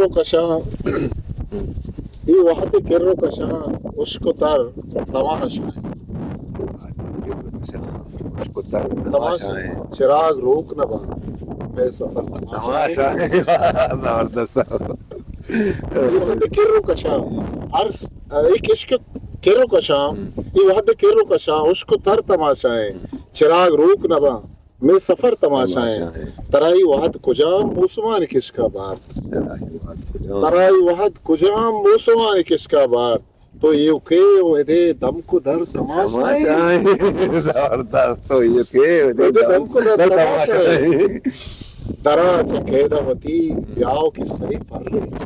کشاں، اے وہد کر و کشاں، اشک و تر تماشا ایں۔ تماشا ایں۔ چراگ روک نہ باں، مئے سفر تماشا ایں۔ تماشا ایں۔ زبردست۔ اے وہد کر و کشاں، ہر س-، اے کشک کر و کشاں، اے وہد کر و کشاں، اشک و تر تماشا ایں۔ چراگ روک نہ باں، مئے سفر تماشا ایں۔ تماشا ایں۔ ترا اے وہد کجام موسمانی کشکا بارت؟ ترا اے وہد کجام؟ ترا اے وہد کجام موسمانی کشکا بارت؟ تو ایوکے و ادے دمک و در تماشا ایں۔ تماشا ایں۔ زبردست، تو ایوکے و ادے ادے دمک و در تماشا ایں۔ درا چہ قیدا وتی بیاو کسہی پریچ۔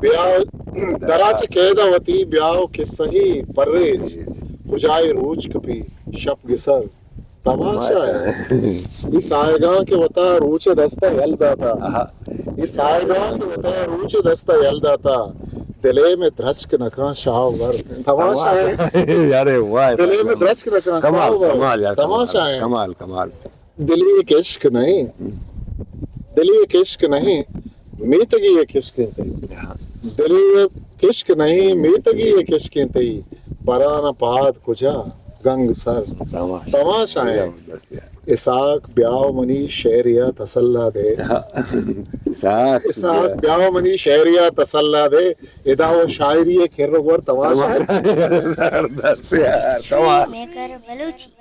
بیاو، درا چہ قیدا وتی بیاو کسہی پریچ۔ کجائے روچ کپی شپ گسر تماشا ایں۔ اے ساہگاں کہ وتا روچ دستا یل داتا۔ آہا۔ اے ساہگاں کہ وتا روچ دستا یل داتا۔ دلے مئے درچک نکاں شاہ ور تماشا ایں۔ تماشا ایں۔ یارے واہ، دلے مئے درچک نکاں شاہ ور تماشا ایں۔ کمال، کمال یار، کمال۔ تماشا ایں۔ کمال، کمال۔ دلی یک عشق نہ ایں، دلی یک عشق نہ ایں، میتگی یک عشق ایں تئی۔ دلی یک عشق نہ ایں، میتگی یک عشق ایں تئی۔ بران پاد کجا گنگ سر تماشا ایں۔ زبردست یار۔ اسحاق بیاو منی شعریا تسلا دے۔ اسحاق اسحاق بیاو منی شعریا تسلا دے۔ ادا و شاعری کر و گور تماشا ایں۔ تماشا ایں۔ زبردست یار، کمال۔ میکر بلوچی۔